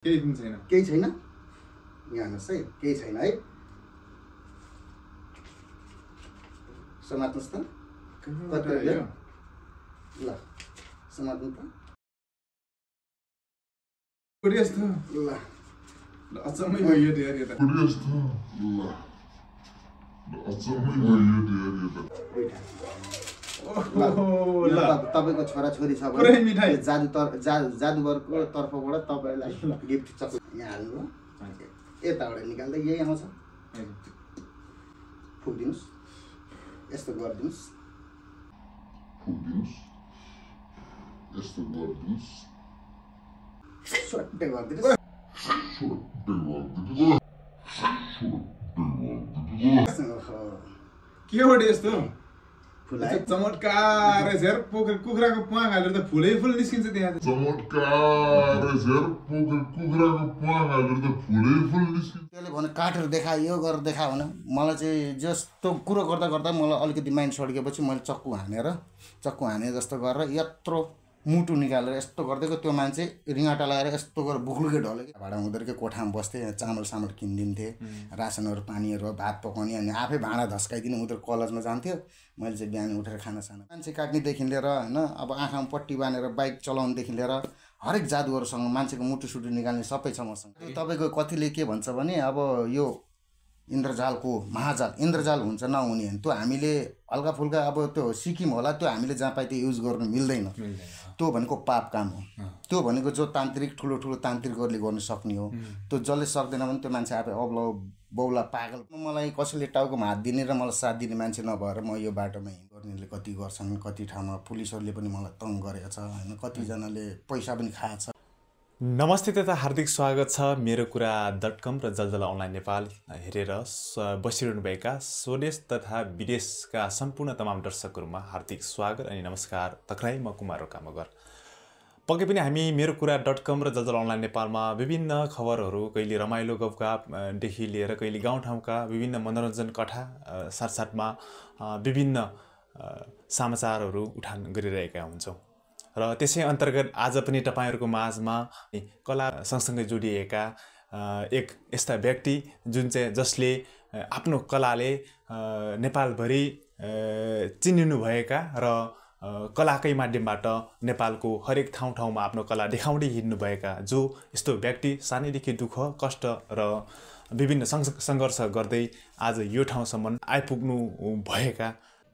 केही पनि छैन। केही छैन यहाँ हेर्नुहोस् है, केही छैन है। समात्नुहोस् त ल समात्नु त यस्तो ल अचम्मै भयो यार यो त। तपाईको छोराछोरी छ पुरै मिठाई जादुगरको तर्फबाट तपाईलाई गिफ्ट चकलेट यहाँ हाल्नु यताबाट निकाल्दा यही आउँछ। फुक्दिनुस् यस्तो गरिदिनुस् स्वाट्टै गरिदिनुस् के हो यस्तो फुलाए चमत्कार झेर कुखुराको प्वाङ हालेर त फुलै फुल निस्किन्छ त्यहाँ। त्यसले भने काटेर देखा यो गरेर देखा भने मलाई चाहिँ जस्तो कुरो गर्दा गर्दा मलाई अलिकति माइन्ड सड्केपछि मैले चक्कु हाने जस्तो गरेर यत्रो मुटु निकालेर यस्तो गरिदिएको। त्यो मान्छे रिङाटा लगाएर यस्तो गरेर बुक्लुके ढलेको भाडा हुँदो कोठामा बस्थेँ। चामल सामल किनिदिन्थेँ, रासनहरू पानीहरू भात पकाउने अनि आफै भाँडा धस्काइदिने। उनीहरू कलेजमा जान्थ्यो, मैले चाहिँ बिहान उठेर खाना साना मान्छे काट्नेदेखि लिएर होइन अब आँखामा पट्टी बाँधेर बाइक चलाउनेदेखि लिएर हरेक जादुहरूसँग मान्छेको मुटु सुटु निकाल्ने सबै छ मसँग। तपाईँको कतिले के भन्छ भने अब यो इन्द्रजालको महाजाल इन्द्रजाल हुन्छ नहुने होइन, त्यो हामीले हल्का फुल्का अब त्यो सिक्किम होला, त्यो हामीले जहाँ पाए त्यो युज गर्नु मिल्दैन। त्यो भनेको पाप काम हो। त्यो भनेको जो तान्त्रिक ठुलो ठुलो तान्त्रिकहरूले गर्नु सक्ने हो। त्यो जसले सक्दैन भने त्यो मान्छे आफै अब्ला बौला पागल। मलाई कसैले टाउकोमा हात दिने र मलाई साथ दिने मान्छे नभएर म यो बाटोमा गर्नेले कति गर्छन्, कति ठाउँमा पुलिसहरूले पनि मलाई तङ गरेको छ होइन, कतिजनाले पैसा पनि खाएको छ। नमस्ते तथा हार्दिक स्वागत छ मेरो कुरा .com र जलजला अनलाइन नेपाल हेरेर बसिरहनुभएका स्वदेश तथा विदेशका सम्पूर्ण तमाम दर्शकहरूमा हार्दिक स्वागत अनि नमस्कार। तक्राई म कुमार रोका मगर। पक्कै पनि हामी मेरो कुरा .com र जलजला अनलाइन नेपालमा विभिन्न खबरहरू, कहिले रमाइलो गफगाफदेखि लिएर कहिले गाउँठाउँका विभिन्न मनोरञ्जन कथा साथसाथमा विभिन्न समाचारहरू उठान गरिरहेका हुन्छौँ। र त्यसै अन्तर्गत आज पनि तपाईहरुको माझमा कला सँगसँगै जोडिएका एक यस्ता व्यक्ति जसले आफ्नो कलाले नेपालभरि चिनिनु भएका र कलाकै माध्यमबाट नेपालको हरेक ठाउँमा आफ्नो कला देखाउँदै हिँड्नु भएका जो यस्तो व्यक्ति सानैदेखि दुःख कष्ट र विभिन्न सङ्घर्ष गर्दै आज यो ठाउँसम्म आइपुग्नु भएका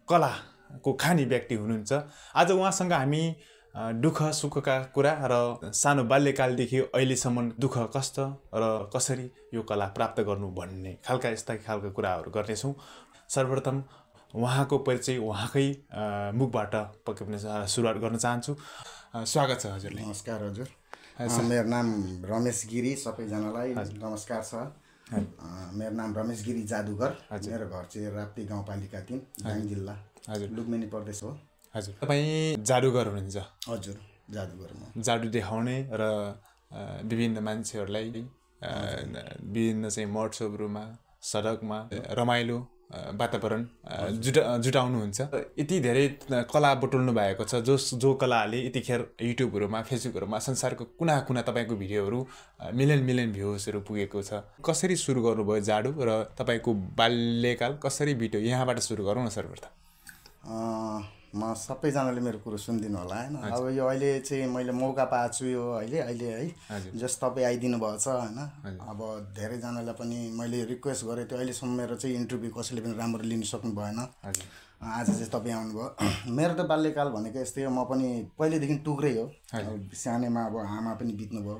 कलाको खानी व्यक्ति हुनुहुन्छ। आज उहाँसँग हामी दुःख सुखका कुरा र सानो बाल्यकालदेखि अहिलेसम्म दुःख कष्ट र कसरी यो कला प्राप्त गर्नु भन्ने यस्ता खालका कुराहरू गर्नेछौँ। सर्वप्रथम उहाँको परिचय उहाँकै मुखबाट पक्कै पनि सुरुवात गर्न चाहन्छु। स्वागत छ हजुरले। नमस्कार हजुर, मेरो नाम रमेश गिरी, सबैजनालाई नमस्कार छ। मेरो नाम रमेश गिरी जादुगर। मेरो घर चाहिँ राप्ती गाउँपालिका 3 दाङ जिल्ला हजुर लुम्बिनी प्रदेश हो। हजुर तपाईँ जादुगर हुनुहुन्छ? हजुर जादुगर म। जादु देखाउने र विभिन्न मान्छेहरूलाई विभिन्न चाहिँ महोत्सवहरूमा सडकमा रमाइलो वातावरण जुटाउनुहुन्छ। यति धेरै कला बटुल्नु भएको छ जो कलाले यतिखेर युट्युबहरूमा फेसबुकहरूमा संसारको कुना कुना तपाईँको भिडियोहरू मिलियन भ्युजहरू पुगेको छ। कसरी सुरु गर्नुभयो जादु र तपाईँको बाल्यकाल कसरी बित्यो यहाँबाट सुरु गरौँ न सर्वप्रथम। म सबैजनाले मेरो कुरो सुनिदिनु होला होइन। अब यो अहिले चाहिँ मैले मौका पाएको छु यो अहिले है जस तपाईँ आइदिनु भएको छ होइन। अब धेरैजनालाई पनि मैले रिक्वेस्ट गरेको थिएँ, अहिलेसम्म मेरो चाहिँ इन्टरभ्यू कसैले पनि राम्रो लिन सक्नु भएन। आज चाहिँ तपाईँ आउनुभयो। मेरो त बाल्यकाल भनेको यस्तै हो, म पनि पहिलेदेखि टुक्रै हो। सानैमा अब आमा पनि बित्नुभयो,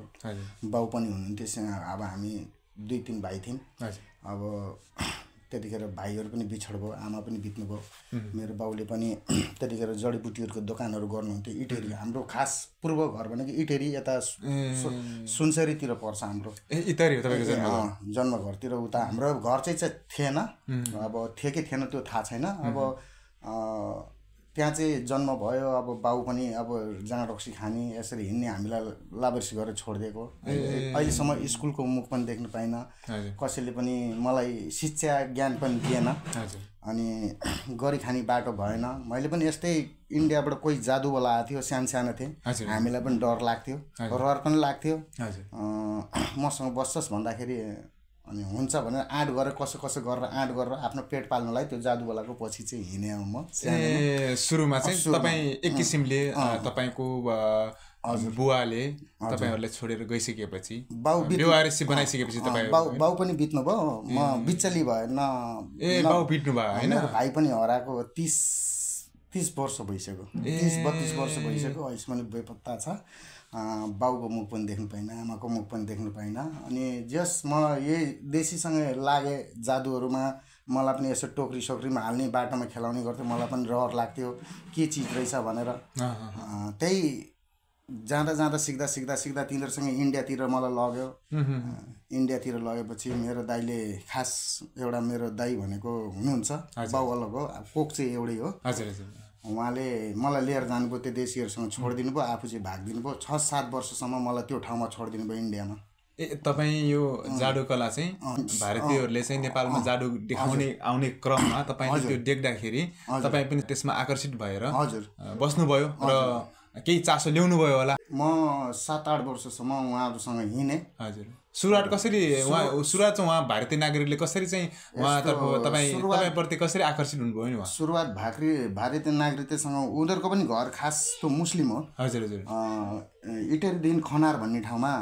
बाउ पनि हुनुहुन्थ्यो। अब हामी 2-3 भाइ थियौँ। अब त्यतिखेर भाइहरू पनि बिछोड भयो, आमा पनि बित्नुभयो। मेरो बाउले पनि त्यतिखेर जडीबुटीहरूको दोकानहरू गर्नुहुन्थ्यो इटेरी। हाम्रो खास पूर्व घर भनेको इटेरी यता सुनसरीतिर पर्छ हाम्रो। जन्मघरतिर उता हाम्रो घर चाहिँ थिएन। अब थियो कि थिएन त्यो थाहा छैन। अब त्यहाँ चाहिँ जन्म भयो। अब बाउ पनि अब जाँड रक्सी खाने यसरी हिँड्ने हामीलाई लाबर्सी गरेर छोडिदिएको। अहिलेसम्म स्कुलको मुख पनि देख्न पाइनँ, कसैले पनि मलाई शिक्षा ज्ञान पनि दिएन। अनि गरी खाने बाटो भएन। मैले पनि यस्तै इन्डियाबाट कोही जादुवाला आएको थियो, सानो थिएँ, हामीलाई पनि डर लाग्थ्यो, रहर पनि लाग्थ्यो। मसँग बस्छस् भन्दाखेरि अनि हुन्छ भनेर आँट गरेर कसो गरेर आँट गरेर आफ्नो पेट पाल्नलाई त्यो जादुवालाको पछि चाहिँ हिँडेँ म। सुरुमा चाहिँ तपाईँ एक किसिमले तपाईँको बुवाले तपाईँहरूलाई छोडेर गइसकेपछि बेवारिसी बनाइसकेपछि तपाईँ बाउ पनि बित्नु भयो, म बिचली भएन। बाउ बित्नु भयो होइन? भाइ पनि हराएको 30 वर्ष भइसक्यो, 30-32 वर्ष भइसक्यो। अहिले पनि बेपत्ता छ। बाउको मुख पनि देख्नु पाइनँ, आमाको मुख पनि देख्नु पाइनँ। अनि जस म यही देशीसँग लागे जादुहरूमा, मलाई पनि यसो टोकरी सोकरीमा हाल्ने, बाटोमा खेलाउने गर्थ्यो। मलाई पनि रहर लाग्थ्यो के चिज रहेछ भनेर। त्यही जाँदा सिक्दा तिनीहरूसँग इन्डियातिर मलाई लग्यो। इन्डियातिर लगेपछि मेरो दाइले खास एउटा मेरो दाइ भनेको हुनुहुन्छ बाउवालाको कोक चाहिँ एउटै हो। उहाँले मलाई लिएर जानुभयो, त्यो देशीहरूसँग छोडिदिनु भयो, आफू चाहिँ भागिदिनु भयो। 6-7 वर्षसम्म मलाई त्यो ठाउँमा छोडिदिनु भयो इन्डियामा। तपाईँ यो जादु कला चाहिँ भारतीयहरूले चाहिँ नेपालमा जादु देखाउने आउने क्रममा तपाईँले त्यो देख्दाखेरि तपाईँ पनि त्यसमा आकर्षित भएर बस्नुभयो र केही चासो ल्याउनु भयो होला? म 7-8 वर्षसम्म उहाँहरूसँग हिँडेँ। हजुर। सुरुवात कसरी सुरुवात चाहिँ उहाँ भारतीय नागरिकले कसरी चाहिँ उहाँतर्फ तपाईँप्रति कसरी आकर्षित हुनुभयो नि? उहाँ सुरुवात भारतीय नागरिकसँग उनीहरूको पनि घर खास त्यो मुस्लिम हो। हजुर हजुर। इटरीदेखि खनार भन्ने ठाउँमा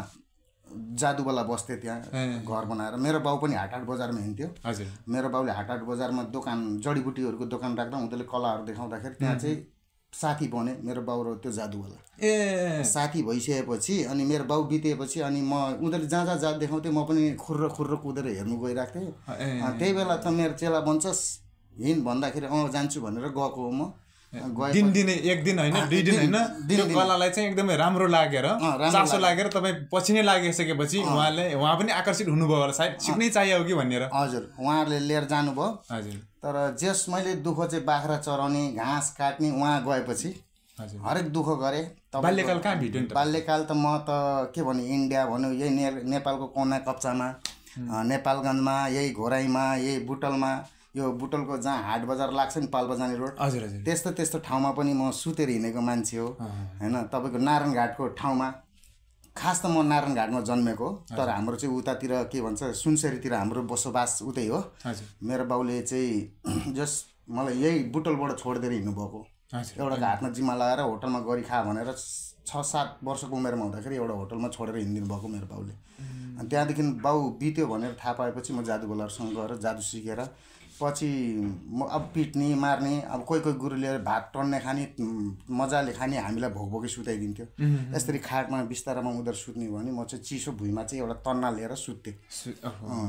जादुवाला बस्थे, त्यहाँ घर बनाएर। मेरो बाउ पनि हाट बजारमा हिँड्थ्यो। हजुर। मेरो बाउले हाट बजारमा दोकान, जडीबुटीहरूको दोकान राख्दा उनीहरूले कलाहरू देखाउँदाखेरि त्यहाँ चाहिँ साथी बने मेरो बाउ र त्यो जादुवाला। साथी भइसकेपछि अनि मेरो बाउ बितेपछि अनि म उनीहरूले जहाँ जादु देखाउँथेँ, म पनि खुर्र कुदेर हेर्नु गइरहेको थिएँ। त्यही बेला त मेरो चेला बन्छस् हिँड भन्दाखेरि जान्छु भनेर गएको हो। म दिनै एक दिन होइन, 2 दिन होइन, त्यो कलालाई चाहिँ एकदमै राम्रो लागेर चासो लागेर तपाईँ पछि नै लागिसकेपछि उहाँ पनि आकर्षित हुनुभयो होला, सायद सिक्नै चाहियो कि भनेर। हजुर, उहाँहरूले लिएर जानुभयो। हजुर। तर जस मैले दुःख चाहिँ बाख्रा चराउने, घाँस काट्ने, उहाँ गएपछि हरेक दुःख गरेँ। बाल्यकाल कहाँ भेट्यो नि? बाल्यकाल त म त के भन्नु, इन्डिया भनौँ, यही नेपालको कोना कप्चामा, नेपालगञ्जमा, यही घोराईमा, यही बुटलमा, यो बुटलको जहाँ हाट बजार लाग्छ नि पाल्पा जाने रोड, हजुर हजुर, त्यस्तो ठाउँमा पनि म सुतेर हिँडेको मान्छे हो हैन। तपाईँको नारायणघाटको ठाउँमा, खास त म नारायणघाटमा जन्मेको, तर हाम्रो चाहिँ उतातिर के भन्छ सुनसरीतिर हाम्रो बसोबास उतै हो। मेरो बाउले चाहिँ जस मलाई यही बुटलबाट छोडिदिएर हिँड्नुभएको। एउटा घाटमा जिम्मा लगाएर होटलमा गरी खा भनेर 6-7 वर्षको उमेरमा हुँदाखेरि एउटा होटलमा छोडेर हिँडिदिनु भएको मेरो बाउले। अनि त्यहाँदेखि बाउ बित्यो भनेर थाहा पाएपछि म जादुगोलाहरूसँग गएर जादु सिकेर पछि म अब पिट्ने मार्ने, अब कोही गुरुले भात टन्ने खाने, मजाले खाने, हामीलाई भोकभोकै सुताइदिन्थ्यो। यसरी खाटमा बिस्तारामा उनीहरू सुत्ने भने म चाहिँ चिसो भुइँमा चाहिँ एउटा तन्ना लिएर सुत्थेँ।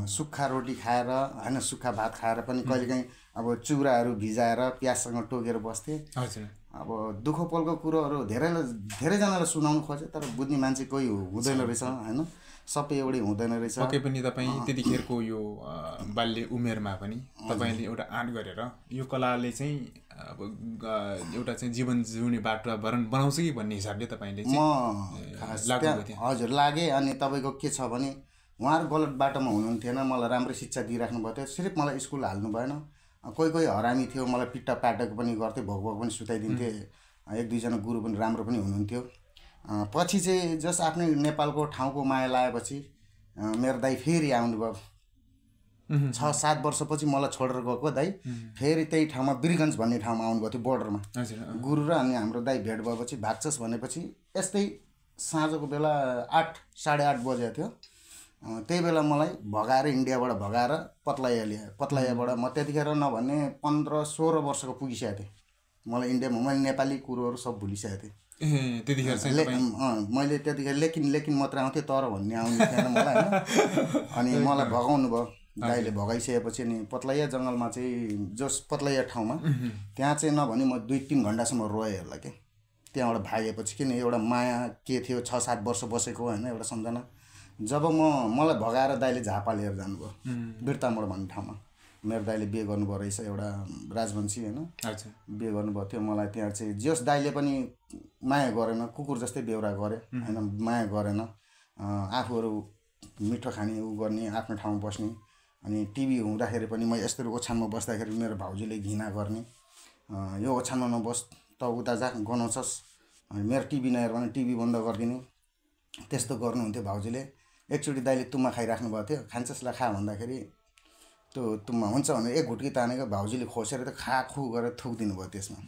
सुक्खा रोटी खाएर होइन, सुक्खा भात खाएर पनि कहिलेकाहीँ अब चुराहरू भिजाएर प्याजसँग टोकेर बस्थेँ। अब दुःख पलको कुरोहरू धेरैजनालाई सुनाउनु खोजेँ, तर बुझ्ने मान्छे कोही हुँदैन रहेछ होइन, सबै एउटै हुँदैन रहेछ। पक्कै पनि तपाईँ त्यतिखेरको यो बाल्य उमेरमा पनि तपाईँले एउटा आँट गरेर यो कलाले चाहिँ अब एउटा चाहिँ जीवन जिउने वातावरण बनाउँछ कि भन्ने हिसाबले तपाईँले चाहिँ हजुर लागेँ। अनि तपाईँको के छ भने उहाँहरू गलत बाटोमा हुनुहुन्थेन, मलाई राम्रो शिक्षा दिइराख्नु भएको थियो। सिर्फ मलाई स्कुल हाल्नु भएन। कोही हरामी थियो, मलाई पिट्टा पाटक पनि गर्थ्यो, भोक पनि सुताइदिन्थे। 1-2जना गुरु पनि राम्रो पनि हुनुहुन्थ्यो। पछि चाहिँ जस आफ्नै नेपालको ठाउँको माया लागेपछि मेरो दाइ फेरि आउनुभयो। 6-7 वर्षपछि मलाई छोडेर गएको दाइ फेरि त्यही ठाउँमा वीरगञ्ज भन्ने ठाउँमा आउनुभएको थियो, बोर्डरमा। गुरु र अनि हाम्रो दाइ भेट भएपछि भाग्छस् भनेपछि यस्तै साँझको बेला 8-8:30 बजेको थियो। त्यही बेला मलाई भगाएर इन्डियाबाट भगाएर पत्लाया ल्यायो। पत्लायाबाट म त्यतिखेर नभने 15-16 वर्षको पुगिसकेको थिएँ। मलाई इन्डियामा मैले नेपाली कुरोहरू सब भुलिसकेको थिएँ। मैले त्यतिखेर लेकिन मात्र आउँथेँ, तर भन्ने आउने थिएन मलाई होइन। अनि मलाई भगाउनु भयो दाइले। भगाइसकेपछि अनि पत्लाया जङ्गलमा चाहिँ जस पत्लाया ठाउँमा त्यहाँ चाहिँ नभने म 2-3 घन्टासम्म रोएँ होला क्या। त्यहाँबाट भागेपछि किन एउटा माया के थियो, 6-7 वर्ष बसेको होइन, एउटा सम्झना। जब मलाई भगाएर दाइले झापा लिएर जानुभयो बिर्तामोड भन्ने ठाउँमा। मेरो दाइले बिहे गर्नुभयो रहेछ, एउटा राजवंशी होइन, बिहे गर्नुभएको थियो। मलाई त्यहाँ चाहिँ जस दाइले पनि माया गरेन, कुकुर जस्तै बेहोरा गरे होइन, माया गरेन। आफूहरू मिठो खाने उ गर्ने, आफ्नो ठाउँमा बस्ने, अनि टिभी हुँदाखेरि पनि म यस्तरी ओछ्यानमा बस्दाखेरि मेरो भाउजूले घिना गर्ने, यो ओछ्यानमा नबस् त उता जा गनाउँछस्, अनि मेरो टिभी नहेर भने टिभी बन्द गरिदिने, त्यस्तो गर्नुहुन्थ्यो भाउजूले। एकचोटि दाइले तुम्मा खाइराख्नु भएको थियो, खान्छस् ला खा भन्दाखेरि त्यो तुम्मा हुन्छ भनेर एक घुट्की तानेको भाउजूले खोसेर त खाखु गरेर थुकिदिनु भयो त्यसमा।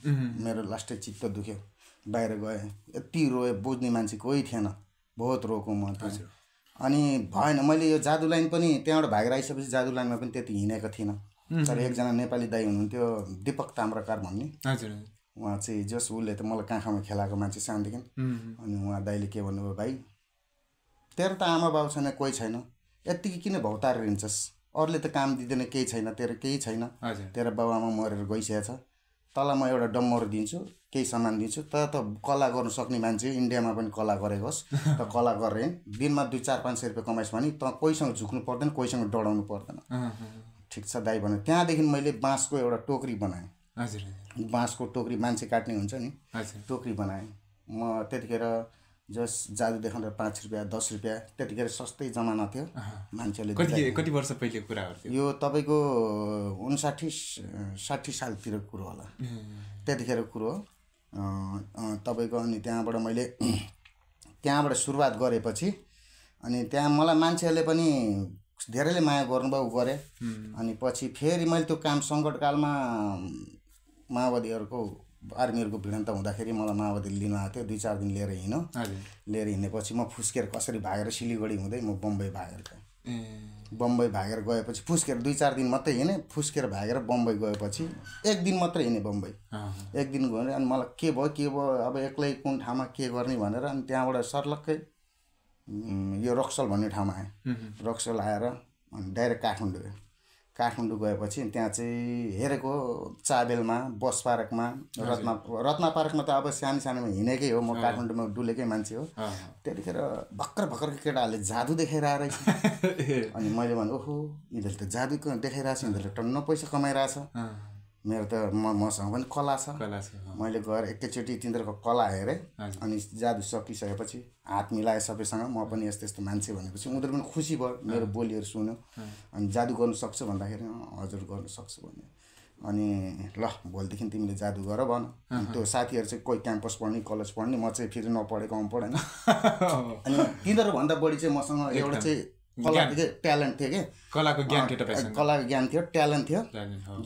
मेरो लास्टै चित्त दुख्यो, बाहिर गएँ, यति रोएँ, बुझ्ने मान्छे कोही थिएन, बहुत रोको म त्यहाँ। अनि भएन, मैले यो जादु लाइन पनि त्यहाँबाट भागेर आइसकेपछि जादु लाइनमा पनि त्यति हिँडेको थिइनँ। तर एकजना नेपाली दाइ हुनुहुन्थ्यो दीपक ताम्राकार भन्ने, उहाँ चाहिँ जस उसले त मलाई काँखामा खेलाएको मान्छे सानोदेखि। अनि उहाँ दाइले के भन्नुभयो, भाइ तेरो त आमा बाउ छैन, कोही छैन, यत्तिकै किन भौतारेर हिँड्छस्, अरूले त काम दिँदैन, केही छैन, तेरो केही छैन, तेरो बाउ आमा मरेर गइसकेको छ, तँलाई म एउटा डम्बर दिन्छु, केही सामान दिन्छु, त कला गर्नु सक्ने मान्छे, इन्डियामा पनि कला गरेको होस्, त कला गरेर दिनमा 2-4-500 रुपियाँ कमाइस् भने त कोहीसँग झुक्नु पर्दैन, कोहीसँग डराउनु पर्दैन। ठिक छ दाइ भने त्यहाँदेखि मैले बाँसको एउटा टोकरी बनाएँ। बाँसको टोकरी मान्छे काट्ने हुन्छ नि, टोकरी बनाएँ म। त्यतिखेर जस जादु देखाउँदा 5 रुपियाँ 10 रुपियाँ, त्यतिखेर सस्तै जमाना थियो, मान्छेले। कति वर्ष पहिले कुरा हो यो तपाईँको 59-60 सालतिर कुरो होला, त्यतिखेर कुरो हो तपाईँको। अनि त्यहाँबाट सुरुवात गरेपछि अनि त्यहाँ मलाई मान्छेहरूले पनि धेरैले माया गर्नुभयो, गरेँ। अनि पछि फेरि मैले त्यो काम सङ्कटकालमा माओवादीहरूको आर्मीहरूको भिडन्त हुँदाखेरि मलाई माओवादीले लिनु आएको थियो, 2-4 दिन लिएर हिँड्यो। लिएर हिँडेपछि म फुस्केर कसरी भागेर सिलिगुडी हुँदै म बम्बई भागेर गएँ। बम्बई भागेर गएपछि फुस्केर 2-4 दिन मात्रै हिँडेँ, फुस्केर भागेर बम्बई गएपछि 1 दिन मात्रै हिँडेँ बम्बई। 1 दिन गएँ अनि मलाई के भयो अब एक्लै कुन ठाउँमा के गर्ने भनेर, अनि त्यहाँबाट सर्लक्कै यो रक्सल भन्ने ठाउँमा आएँ। रक्सल आएर अनि डाइरेक्ट काठमाडौँ गएँ। काठमाडौँ गएपछि त्यहाँ चाहिँ हेरेको चाबेलमा, बस पार्कमा, रत्ना पार्कमा त अब सानो सानोमा हिँडेकै हो, म काठमाडौँमा डुलेकै मान्छे हो। त्यतिखेर भर्खर केटाहरूले जादु देखाइरहेको रहेछ। अनि मैले भने ओहो यिनीहरूले त जादु देखाइरहेछ, यिनीहरूले टन्न पैसा कमाइरहेछ, मेरो त मसँग पनि कला छ। मैले गएर एकैचोटि तिनीहरूको कला हेरेँ। अनि जादु सकिसकेपछि हात मिलाएँ सबैसँग, म पनि यस्तो यस्तो मान्छे भनेपछि उनीहरू पनि खुसी भयो, मेरो बोलीहरू सुन्यो। अनि जादु गर्नु सक्छु भन्दाखेरि हजुर गर्नु सक्छु भने, अनि ल भोलिदेखि तिमीले जादु गर भन। त्यो साथीहरू चाहिँ कोही क्याम्पस पढ्ने, कलेज पढ्ने, म चाहिँ फेरि नपढेको पढेन। अनि तिनीहरूभन्दा बढी चाहिँ मसँग एउटा चाहिँ कला ट्यालेन्ट थियो कि, कलाको ज्ञान थियो, ट्यालेन्ट थियो।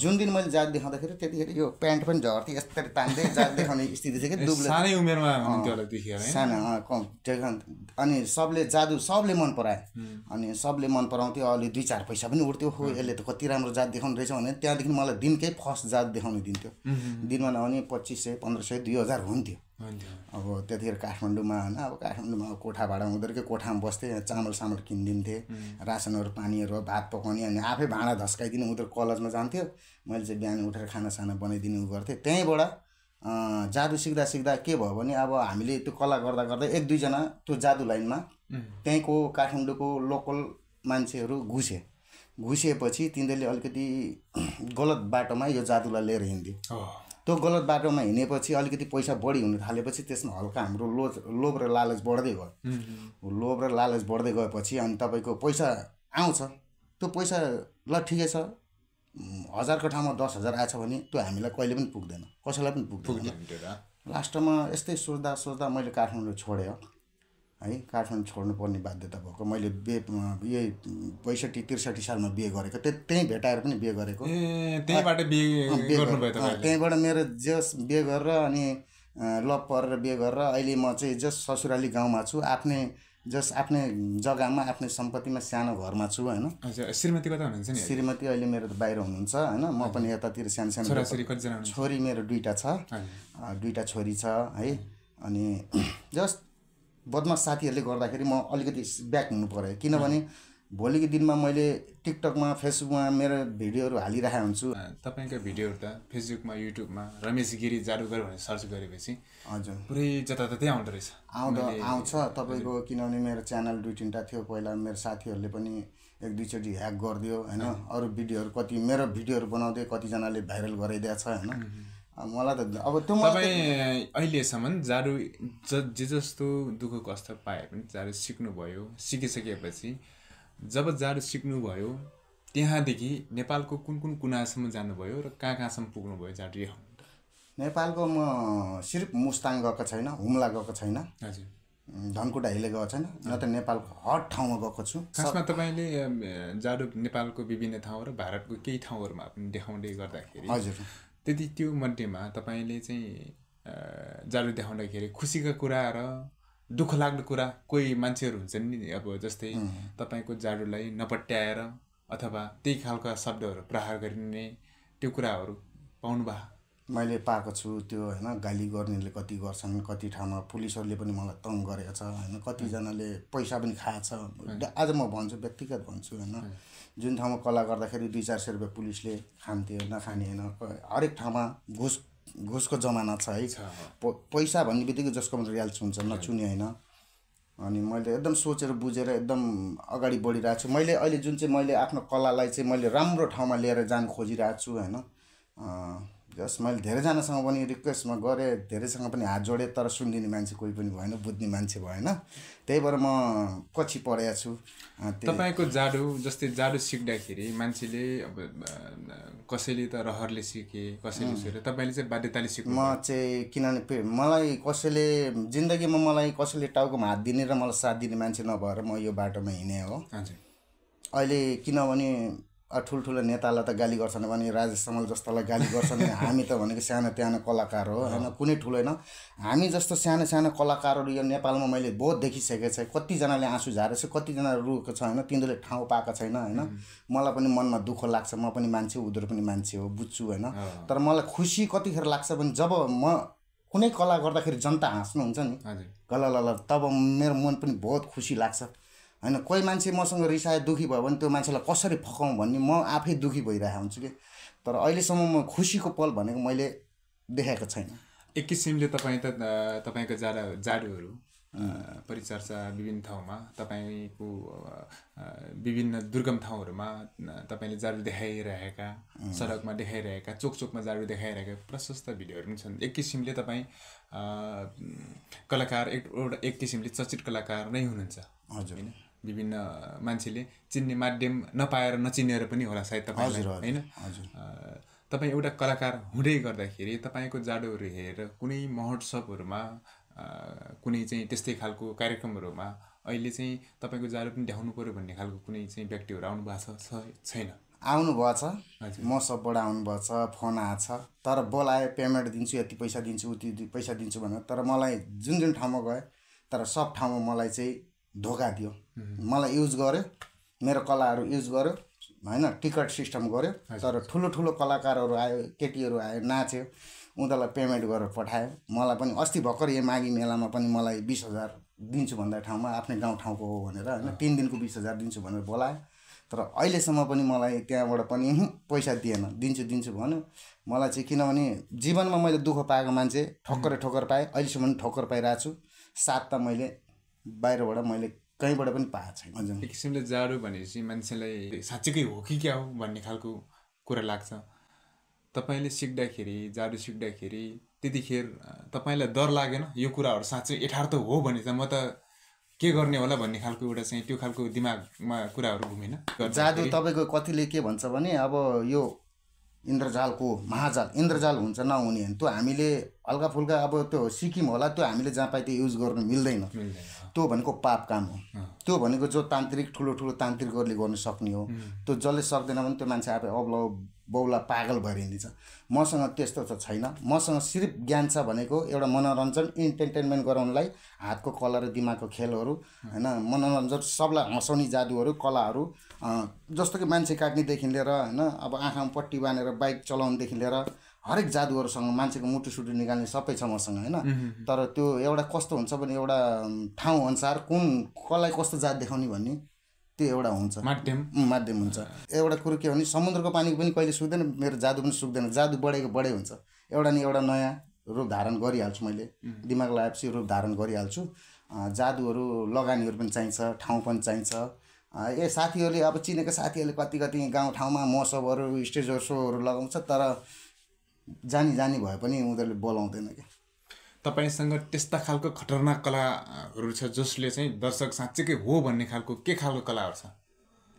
जुन दिन मैले जादु देखाउँदाखेरि त्यतिखेर यो प्यान्ट पनि झर्थ्यो, यसरी तान्दै जादु देखाउने स्थिति थियो कि, सानै उमेरमा सानो। अनि सबले मन पराए, अनि सबले मन पराउँथ्यो, अलि 2-4 पैसा पनि उठ्थ्यो। हो यसले त कति राम्रो जादु देखाउनु रहेछ भने त्यहाँदेखि मलाई दिनकै फर्स्ट जादु देखाउनु दिन्थ्यो। दिनमा नभने 2500, 1500, 2000 हुन्थ्यो। अब त्यतिखेर काठमाडौँमा होइन, अब काठमाडौँमा कोठा भाडा उनीहरूकै कोठामा बस्थेँ, चामल किनिदिन्थेँ, रासनहरू, पानीहरू, भात पकाउने, अनि आफै भाँडा धस्काइदिने। उनीहरू कलेजमा जान्थ्यो, मैले चाहिँ बिहान उठेर खानासाना बनाइदिने उ गर्थेँ। त्यहीँबाट जादु सिक्दा के भयो भने अब हामीले त्यो कला गर्दा 1-2 जना त्यो जादु लाइनमा त्यहीँको काठमाडौँको लोकल मान्छेहरू घुसेपछि तिनीहरूले अलिकति गलत बाटोमा यो जादुलाई लिएर हिँड्थ्यो। त्यो गलत बाटोमा हिँडेपछि अलिकति पैसा बढी हुन थालेपछि त्यसमा हल्का हाम्रो लोभ र लालच बढ्दै गयो। लोभ र लालच बढ्दै गएपछि अनि तपाईँको पैसा आउँछ, त्यो पैसा ल ठिकै छ, 1000को ठाउँमा 10,000 आएछ भने त्यो हामीलाई कहिले पनि पुग्दैन, कसैलाई पनि पुग्दैन। लास्टमा यस्तै सोच्दा मैले काठमाडौँ छोडेँ है। काठमाडौँ छोड्नुपर्ने बाध्यता भएको। मैले यही 62-63 सालमा बिहे गरेको, त्यहीँ भेटाएर पनि बिहे गरेको। त्यहीँबाट मेरो जस बिहे गरेर अनि लभ परेर बिहे गरेर अहिले म चाहिँ जस ससुराली गाउँमा छु, आफ्नै जग्गामा, आफ्नै सम्पत्तिमा, सानो घरमा छु होइन। श्रीमती कता हुनुहुन्छ नि? श्रीमती अहिले मेरो त बाहिर हुनुहुन्छ होइन, म पनि यतातिर सानो छोरी मेरो 2टा छ, 2टा छोरी छ है। अनि जस्ट बदमास साथीहरूले गर्दाखेरि म अलिकति ब्याक हुनु पर्यो, किनभने भोलिको दिनमा मैले टिकटकमा, फेसबुकमा मेरो भिडियोहरू हालिरहेको हुन्छु। तपाईँको भिडियोहरू त फेसबुकमा, युट्युबमा रमेश गिरी जादुगर भनेर सर्च गरेपछि हजुर पुरै जताततै आउँदो रहेछ, आउँछ तपाईँको। किनभने मेरो च्यानल 2-3टा थियो पहिला, मेरो साथीहरूले पनि 1-2 चोटि ह्याक गरिदियो होइन। अरू भिडियोहरू कति मेरो भिडियोहरू बनाउँदै कतिजनाले भाइरल गराइदिएको छ होइन। मलाई त अब त्यो तपाईँ अहिलेसम्म जादु जे जस्तो दुःख कष्ट पाए पनि जादु सिक्नुभयो, सिकिसकेपछि जब जादु सिक्नुभयो त्यहाँदेखि नेपालको कुन कुन कुनासम्म जानुभयो र कहाँसम्म पुग्नुभयो जाडु देखाउन? नेपालको म सिर्फ मुस्ताङ गएको छैन, हुम्ला गएको छैन, हजुर, धनकुटा हिले गएको छैन, न त नेपालको हर ठाउँमा गएको छु। खासमा तपाईँले जाडु नेपालको विभिन्न ठाउँ र भारतको केही ठाउँहरूमा पनि देखाउँदै गर्दाखेरि हजुर त्यति त्यो मध्येमा तपाईँले चाहिँ जाडु देखाउँदाखेरि खुसीका कुरा र दुःख लाग्दो कुरा कोही मान्छेहरू हुन्छन् नि, अब जस्तै तपाईँको जाडुलाई नपट्याएर अथवा त्यही खालका शब्दहरू प्रहार गरिने त्यो कुराहरू पाउनुभयो? मैले पाएको छु त्यो होइन। गाली गर्नेले कति गर्छन्, कति ठाउँमा पुलिसहरूले पनि मलाई तङ गरेको छ होइन, कतिजनाले पैसा पनि खाएको छ। आज म भन्छु, व्यक्तिगत भन्छु होइन, जुन ठाउँमा कला गर्दाखेरि 200-400 रुपियाँ पुलिसले खान्थ्यो, नखाने होइन, हरेक ठाउँमा घुसको जमाना छ है। पैसा भन्ने बित्तिकै जसको रियाल्स हुन्छ, नचुने होइन। अनि मैले एकदम सोचेर बुझेर एकदम अगाडि बढिरहेको छु। मैले अहिले जुन चाहिँ मैले आफ्नो कलालाई चाहिँ मैले राम्रो ठाउँमा लिएर जान खोजिरहेको छु होइन। जस मैले धेरैजनासँग पनि रिक्वेस्टमा गरेँ, धेरैसँग पनि हात जोडेँ, तर सुनिदिने मान्छे कोही पनि भएन, बुझ्ने मान्छे भएन। त्यही भएर म पछि पढेको छु। तपाईँको जाडु जस्तै जाडु सिक्दाखेरि मान्छेले अब कसैले त रहरले सिके, कसैले सिके, तपाईँले चाहिँ बाध्यताले सिक्नु? म चाहिँ किनभने मलाई कसैले जिन्दगीमा मलाई कसैले टाउकोमा हात दिने र मलाई साथ दिने मान्छे नभएर म यो बाटोमा हिँडेँ हो। अहिले किनभने ठुल्ठुलो नेतालाई त गाली गर्छन् भने, राजेश समाल जस्तालाई गाली गर्छन् भने, हामी त भनेको सानो त्यानो कलाकार हो होइन, कुनै ठुलो होइन। हामी जस्तो सानो सानो कलाकारहरू यो नेपालमा मैले बहुत देखिसकेको छ। कतिजनाले आँसु झारेको छ, कतिजनाले रुएको छ होइन, तिनीहरूले ठाउँ पाएको छैन होइन। मलाई पनि मनमा दुःख लाग्छ, म पनि मान्छे हो, उनीहरू पनि मान्छे हो, बुझ्छु होइन। तर मलाई खुसी कतिखेर लाग्छ भने जब म कुनै कला गर्दाखेरि जनता हाँस्नुहुन्छ नि गललल, तब मेरो मन पनि बहुत खुसी लाग्छ होइन। कोही मान्छे मसँग रिसाए, दुःखी भयो भने त्यो मान्छेलाई कसरी फकाउँ भन्ने म आफै दुःखी भइरहेको हुन्छु कि। तर अहिलेसम्म म खुसीको पल भनेको मैले देखाएको छैन। एक किसिमले तपाईँ त तपाईँको जाडुहरू परिचर्चा विभिन्न ठाउँमा, तपाईँको विभिन्न दुर्गम ठाउँहरूमा तपाईँले जाडु देखाइरहेका, सडकमा देखाइरहेका, चोकमा जाडु देखाइरहेका प्रशस्त भिडियोहरू पनि छन्। एक किसिमले तपाईँ कलाकार, एक किसिमले चर्चित कलाकार नै हुनुहुन्छ हजुर होइन। विभिन्न मान्छेले चिन्ने माध्यम नपाएर नचिनेर पनि होला सायद तपाईँलाई होइन। तपाईँ एउटा कलाकार हुँदै गर्दाखेरि तपाईँको जाडुहरू हेरेर कुनै महोत्सवहरूमा, कुनै चाहिँ त्यस्तै खालको कार्यक्रमहरूमा अहिले चाहिँ तपाईँको जाडु पनि देखाउनु पऱ्यो भन्ने खालको कुनै चाहिँ व्यक्तिहरू आउनु भएको छ छैन? आउनु भएको छ, म सबबाट आउनु भएको छ, फोन आएको छ। तर बोलाए, पेमेन्ट दिन्छु, यति पैसा दिन्छु, उति पैसा दिन्छु भनेर। तर मलाई जुन जुन ठाउँमा गएँ, तर सब ठाउँमा मलाई चाहिँ धोका दियो। मलाई युज गर्यो, मेरो कलाहरू युज गर्यो होइन, टिकट सिस्टम गर्यो। तर ठुलो ठुलो कलाकारहरू आयो, केटीहरू आयो, नाच्यो, उनीहरूलाई पेमेन्ट गरेर पठायो। मलाई पनि अस्ति भर्खर यो माघी मेलामा पनि मलाई 20,000 दिन्छु भन्दा ठाउँमा, आफ्नै गाउँठाउँको हो भनेर होइन, 3 दिनको 20,000 दिन्छु भनेर बोलायो। तर अहिलेसम्म पनि मलाई त्यहाँबाट पनि पैसा दिएन। दिन्छु भन्यो मलाई चाहिँ, किनभने जीवनमा मैले दुःख पाएको मान्छे, ठोक्कर पाएँ, अहिलेसम्म पनि ठोक्कर पाइरहेको छु। साथ त मैले बाहिरबाट मैले कहीँबाट पनि पाएको छैन। हजुर, एक किसिमले जाडु भनेपछि मान्छेलाई साँच्चीकै हो कि क्या हो भन्ने खालको कुरा लाग्छ। तपाईँले सिक्दाखेरि, जाडु सिक्दाखेरि त्यतिखेर तपाईँलाई डर लागेन यो कुराहरू साँच्चै यथार्थ हो भने त म त के गर्ने होला भन्ने खालको एउटा चाहिँ त्यो खालको दिमागमा कुराहरू घुमेन? जादु तपाईँको कतिले के भन्छ भने, अब यो इन्द्रजालको महाजाल, इन्द्रजाल हुन्छ नहुने, त्यो हामीले हल्का फुल्का अब त्यो सिक्यौँ होला, त्यो हामीले जहाँ पाए त्यो युज गर्नु मिल्दैन। त्यो भनेको पाप काम हो। त्यो भनेको जो तान्त्रिक, ठुलो ठुलो तान्त्रिकहरूले गर्नु सक्ने हो। त्यो जसले सक्दैन भने त्यो मान्छे आफै अब्ला बौला पागल भएर हिँडिन्छ। मसँग त्यस्तो त छैन। मसँग सिर्फ ज्ञान छ भनेको एउटा मनोरञ्जन, इन्टरटेनमेन्ट गराउनलाई हातको कला र दिमागको खेलहरू होइन, मनोरञ्जन, सबलाई हँसाउने जादुहरू, कलाहरू, जस्तो कि मान्छे काट्नेदेखि लिएर होइन, अब आँखामा पट्टी बाँधेर बाइक चलाउनेदेखि लिएर हरेक जादुहरूसँग, मान्छेको मुटु सुटु निकाल्ने सबै छ मसँग होइन। तर त्यो एउटा कस्तो हुन्छ भने, एउटा ठाउँ अनुसार कुन कसलाई कस्तो जात देखाउने भन्ने त्यो एउटा हुन्छ, माध्यम हुन्छ। एउटा कुरो के भने, समुद्रको पानी पनि कहिले सुक्दैन, मेरो जादु पनि सुक्दैन। जादु बढेको बढे हुन्छ। एउटा नि एउटा नयाँ रूप धारण गरिहाल्छु मैले, दिमाग लगाएपछि रूप धारण गरिहाल्छु। जादुहरू लगानीहरू पनि चाहिन्छ, ठाउँ पनि चाहिन्छ। साथीहरूले अब चिनेको साथीहरूले कति गाउँठाउँमा महोत्सवहरू, स्टेजहरू, सोहरू लगाउँछ, तर जानी भए पनि उनीहरूले बोलाउँदैन कि। तपाईँसँग त्यस्ता खालको खतरनाक कलाहरू छ जसले चाहिँ दर्शक साँच्चैकै हो भन्ने खालको के खालको कलाहरू छ?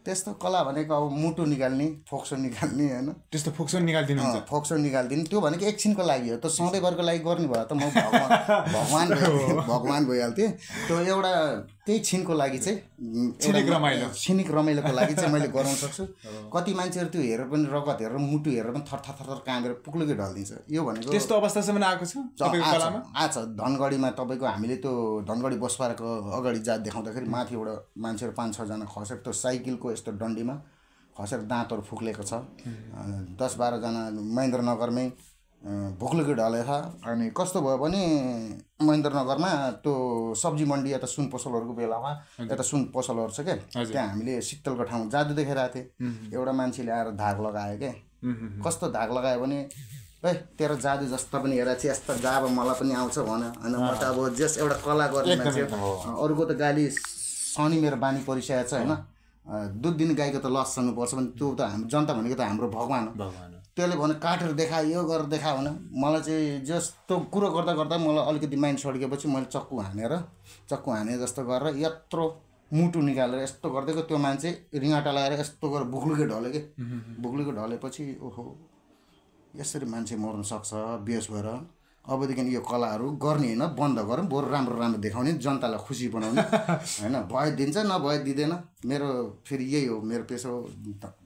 त्यस्तो कला भनेको अब मुटु निकाल्ने, फोक्सो निकाल्ने होइन, त्यस्तो फोक्सो निकालिदिनुहुन्छ? फोक्सो निकालिदिने। त्यो भनेको एकछिनको लागि हो, त सधैँभरको लागि गर्ने भए त म भगवान भइहाल्थेँ। त्यो एउटा त्यही छिनको लागि चाहिँ छिनिक रमाइलोको लागि चाहिँ मैले गराउन सक्छु। कति मान्छेहरू त्यो हेरेर पनि, रगत हेरेर, मुटु हेरेर पनि थर काँदेर पुग्लुकै ढल्दिन्छ। यो भनेको त्यस्तो अवस्थासम्म आएको छ तपाईँको कलामा? आज धनगढीमा तपाईँको हामीले त्यो धनगढी बसपाराको अगाडि जात देखाउँदाखेरि माथिबाट मान्छेहरू 5-6 जना खसेर त्यो साइकलको यस्तो डन्डीमा खसेर दाँतहरू फुक्लेको छ। 10-12 जना महेन्द्रनगरमै भुक्लुकै ढलेछ। अनि कस्तो भयो भने महेन्द्रनगरमा त्यो सब्जी मन्डी या त सुन पसलहरूको बेलामा या त सुन पसलहरू छ क्या, त्यहाँ हामीले शीतलको ठाउँ जादु देखाइरहेको थिएँ। एउटा मान्छेले आएर धाग लगायो क्या। कस्तो धाग लगायो भने, ए तेरो जादु जस्तो पनि हेरेर चाहिँ यस्तो जाब मलाई पनि आउँछ भन होइन। म त अब जस एउटा कला गर्ने मान्छे, अरूको त गाली शनि मेरो बानी परिसकेको छ होइन। दुध दिने गाईको त लस छनुपर्छ भने त्यो त हाम्रो जनता भनेको त हाम्रो भगवान हो। त्यसले भने काटेर देखायो, यो गरेर देखायो भने मलाई चाहिँ जस्तो कुरो गर्दा मलाई अलिकति माइन्ड सड्केपछि मैले चक्कु हाने जस्तो गरेर यत्रो मुटु निकालेर यस्तो गरिदिएको। त्यो मान्छे रिङाटा लगाएर यस्तो गरेर भुक्लुकै ढल्यो कि। भुक्लुकै ढलेपछि ओहो यसरी मान्छे मर्न सक्छ बेहोस भएर। अबदेखि यो कलाहरू गर्ने होइन, बन्द गरौँ, बरु राम्रो देखाउने, जनतालाई खुसी बनाउने होइन। भए दिन्छ नभए दिँदैन, मेरो फेरि यही हो, मेरो पेसा हो,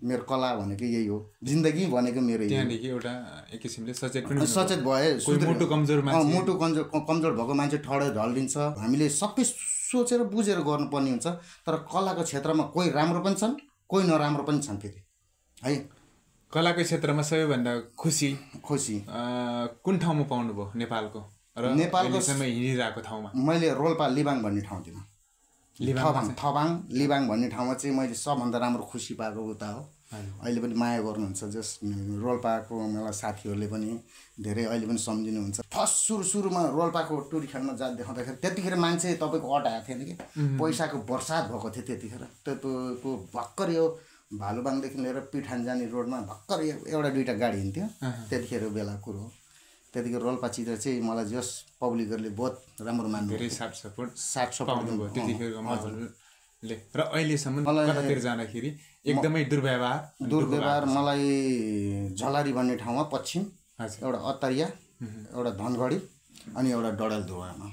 मेरो कला भनेको यही हो, जिन्दगी भनेको मेरो यही। त्यहाँदेखि एउटा एक किसिमले सचेत भए। मुटु कमजोर भएको मान्छे ठडै ढल्दिन्छ। हामीले सबै सोचेर बुझेर गर्नुपर्ने हुन्छ। तर कलाको क्षेत्रमा कोही राम्रो पनि छन्, कोही नराम्रो पनि छन् फेरि है। कलाको क्षेत्रमा सबैभन्दा खुसी कुन ठाउँमा पाउनुभयो नेपालको र अहिलेसम्म हिँडिरहेको ठाउँमा? मैले रोल्पा लिबाङ भन्ने ठाउँतिर, थबाङ लिबाङ भन्ने ठाउँमा चाहिँ मैले सबभन्दा राम्रो खुसी पाएको उता हो। अहिले पनि माया गर्नुहुन्छ, जस रोल्पाको मलाई साथीहरूले पनि धेरै अहिले पनि सम्झिनुहुन्छ। फर्स्ट सुरुमा रोल्पाको टुरी खेल्न जात देखाउँदाखेरि त्यतिखेर मान्छे तपाईँको अट आएको थिएन कि, पैसाको बर्सात भएको थियो त्यतिखेर। त्यो भर्खर यो भालुबाङदेखि लिएर पिठान जाने रोडमा भर्खर एउटा दुईवटा गाडी हिँड्थ्यो त्यतिखेर बेला कुरो हो। त्यतिखेर रोल्पा चित्र चाहिँ मलाई जस पब्लिकहरूले बहुत राम्रो मान्नु, धेरै साथ सपोर्ट भयो त्यतिखेरको मान्छेहरूले। र अहिलेसम्म कतातिर जाँदाखेरि एकदमै दुर्व्यवहार मलाई झलारी भन्ने ठाउँमा पश्चिम, एउटा अत्तरिया, एउटा धनगढी अनि एउटा डडेलधुवामा।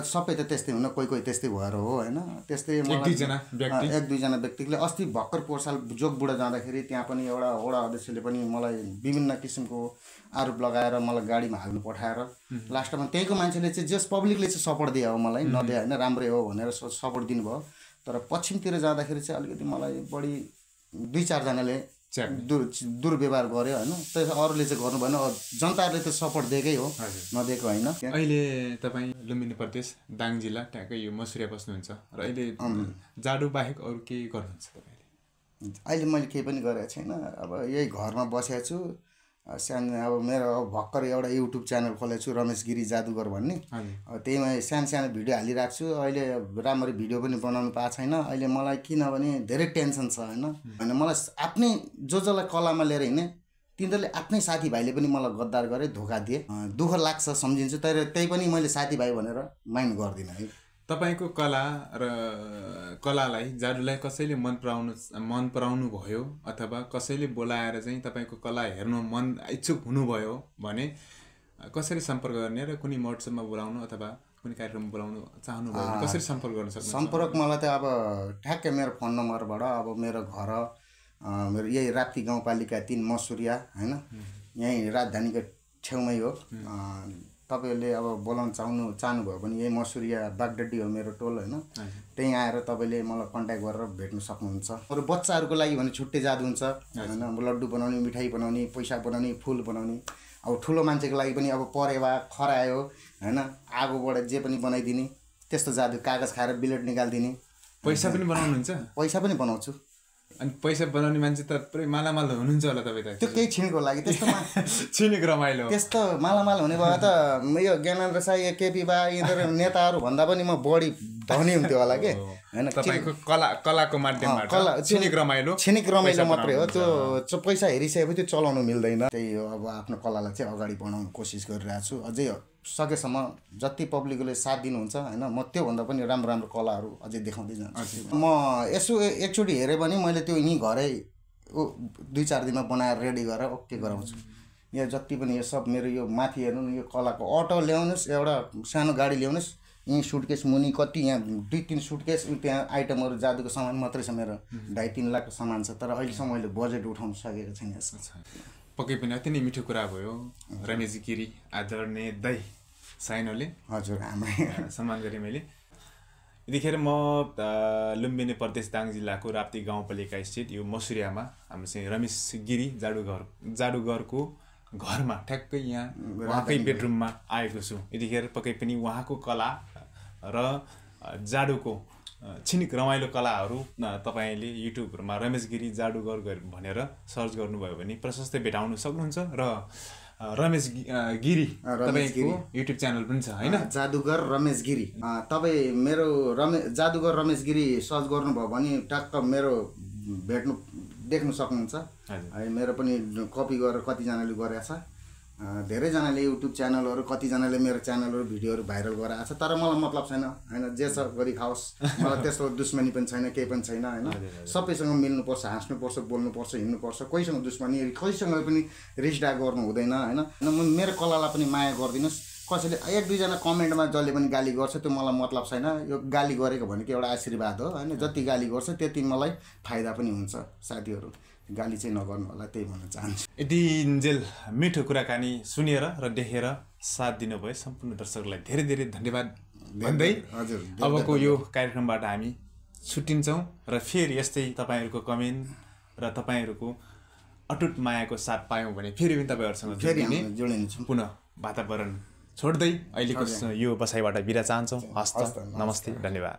सबै त त्यस्तै हुन, कोही त्यस्तै भएर हो होइन। त्यस्तै एक दुईजना व्यक्तिले अस्ति भर्खर पोहोर साल जोगबुढा जाँदाखेरि त्यहाँ पनि एउटा वडा अध्यक्षले पनि मलाई विभिन्न किसिमको आरोप लगाएर मलाई गाडीमा हाल्नु पठाएर लास्टमा त्यहीँको मान्छेले चाहिँ जस पब्लिकले चाहिँ सपोर्ट दियो हो मलाई, नदिए होइन, राम्रै हो भनेर सपोर्ट दिनुभयो। तर पश्चिमतिर जाँदाखेरि चाहिँ अलिकति मलाई बढी 2-4 जनाले दुर्व्यवहार गर्यो होइन। त्यही अरूले चाहिँ गर्नु भएन, जनताहरूले त सपोर्ट दिएकै हो, नदिएको होइन। अहिले तपाईँ लुम्बिनी प्रदेश दाङ जिल्ला ट्याक्कै यो मसुरिया बस्नुहुन्छ र अहिले जाडु बाहेक अरू के गर्नुहुन्छ तपाईँले? अहिले मैले केही पनि गरेको छैन। अब यही घरमा बसेको छु। सानो अब मेरो भर्खर एउटा युट्युब च्यानल खोलेको छु, रमेश गिरी जादुगर भन्ने। त्यहीमा सानो भिडियो हालिरहेको छु। अहिले राम्ररी भिडियो पनि बनाउनु पाएको छैन अहिले मलाई, किनभने धेरै टेन्सन छ होइन। मलाई आफ्नै जसलाई कलामा लिएर हिँडेँ तिनीहरूले आफ्नै साथीभाइले पनि मलाई गद्दार गरे, धोका दिए। दुःख लाग्छ, सम्झिन्छु, तर त्यही पनि मैले साथीभाइ भनेर माइन्ड गर्दिनँ है। तपाईँको कला र कलालाई, जादुलाई कसैले मन पराउनु भयो अथवा कसैले बोलाएर चाहिँ तपाईँको कला हेर्नु इच्छुक हुनुभयो भने कसरी सम्पर्क गर्ने र कुनै महोत्सवमा बोलाउनु अथवा कुनै कार्यक्रममा बोलाउनु चाहनुभयो भने कसरी सम्पर्क गर्न सक्नुहुन्छ? सम्पर्क मलाई त अब ठ्याक्कै मेरो फोन नम्बरबाट, अब मेरो घर मेरो यही राप्ती गाउँपालिका 3 मसुरिया होइन, यहीँ राजधानीको छेउमै हो। तपाईँहरूले अब बोलाउन चाहनुभयो भने यही मसुरिया बागडड्डी हो मेरो टोल होइन। त्यहीँ आएर तपाईँले मलाई कन्ट्याक्ट गरेर भेट्न सक्नुहुन्छ। अरू बच्चाहरूको लागि भने छुट्टै जादु हुन्छ होइन, लड्डु बनाउने, मिठाई बनाउने, पैसा बनाउने, फुल बनाउने। अब ठुलो मान्छेको लागि पनि अब परेवा खरायो होइन, आगोबाट जे पनि बनाइदिने त्यस्तो जादु, कागज खाएर बिलेट निकालिदिने। पैसा पनि बनाउनुहुन्छ? पैसा पनि बनाउँछु। अनि पैसा बनाउने मान्छे त पुरै मालामाल हुनुहुन्छ होला तपाईँ त? त्यो केही छिनको लागि त्यस्तोमा छिनेको रमाइलो, त्यस्तो मालामाल हुने भए त यो ज्ञानेन्द्र साई, केपी बा, यिनीहरू नेताहरू भन्दा पनि म बढी धनी हुन्थ्यो होला के हैन तपाईको कलाको माध्यमबाट छिनिक रमाइलो मात्रै हो त्यो पैसा हेरिसकेपछि त्यो चलाउनु मिल्दैन त्यही हो अब आफ्नो कलालाई चाहिँ अगाडि बढाउनु कोसिस गरिरहेको छु अझै सकेसम्म जति पब्लिकले साथ दिनुहुन्छ हैन म त्योभन्दा पनि राम्रो राम्रो कलाहरू अझै देखाउँदै जान्छु म यसो एकचोटि हेरेँ भने मैले त्यो यहीँ घरै 2-4 दिनमा बनाएर रेडी गरेर ओके गराउँछु यहाँ जति पनि यो सब मेरो यो माथि हेर्नु न यो कलाको अटो ल्याउनुहोस् एउटा सानो गाडी ल्याउनुहोस् यहीँ सुटकेस मुनि कति यहाँ 2-3 सुटकेस त्यहाँ आइटमहरू जादुको सामान मात्रै छ मेरो 2.5-3 लाखको सामान छ तर अहिलेसम्म मैले बजेट उठाउन सकेको छैन यसको पक्कै पनि अति नै मिठो कुरा भयो रमेश गिरी आदरणीय दाइ साइनोले हजुर आमा सम्मान गरेँ मैले यतिखेर म लुम्बिनी प्रदेश दाङ जिल्लाको राप्ती गाउँपालिका स्थित यो मसुरियामा हाम्रो चाहिँ रमेश गिरी जाडुगरको घरमा ठ्याक्कै यहाँ उहाँकै बेडरुममा आएको छु यतिखेर पक्कै पनि उहाँको कला र जाडुको छिनिक रमाइलो कलाहरू तपाईँले युट्युबहरूमा रमेश गिरी जाडुगर भनेर सर्च गर्नुभयो भने प्रशस्तै भेटाउन सक्नुहुन्छ र रमेश गिरी तपाईँको युट्युब च्यानल पनि छ हैन जादुगर रमेश गिरी तपाईँ मेरो जादुगर रमेश गिरी सर्च गर्नुभयो भने टक्क मेरो देख्न सक्नुहुन्छ है मेरो पनि कपी गरेर कतिजनाले गरेको छ धेरैजनाले युट्युब च्यानलहरू कतिजनाले मेरो च्यानलहरू भिडियोहरू भाइरल गराएको छ तर मलाई मतलब छैन हैन जे छ गरी खाओस् मलाई त्यस्तो दुश्मनी पनि छैन केही पनि छैन हैन सबैसँग मिल्नुपर्छ हाँस्नुपर्छ बोल्नुपर्छ हिँड्नुपर्छ कोहीसँग दुश्मनी कोहीसँग पनि रिसडा गर्नु हुँदैन हैन मेरो कलालाई पनि माया गरिदिनुहोस् कसैले 1-2 जना कमेन्टमा जसले पनि गाली गर्छ त्यो मलाई मतलब छैन यो गाली गरेको भनेको एउटा आशीर्वाद हो हैन जति गाली गर्छ त्यति मलाई फाइदा पनि हुन्छ साथीहरू गाली चाहिँ नगर्नु होला त्यही भन्न चाहन्छु यतिन्जेल मिठो कुराकानी सुनेर र देखेर साथ दिनुभयो सम्पूर्ण दर्शकलाई धेरै धेरै धन्यवाद भन्दै हजुर अबको यो कार्यक्रमबाट हामी छुट्टिन्छौँ र फेरि यस्तै तपाईँहरूको कमेन्ट र तपाईँहरूको अटुट मायाको साथ पायौँ भने फेरि पनि तपाईँहरूसँग जोडिन्छौँ पुनः वातावरण छोड्दै अहिलेको यो बसाइबाट बिदा चाहन्छौँ हस्त नमस्ते धन्यवाद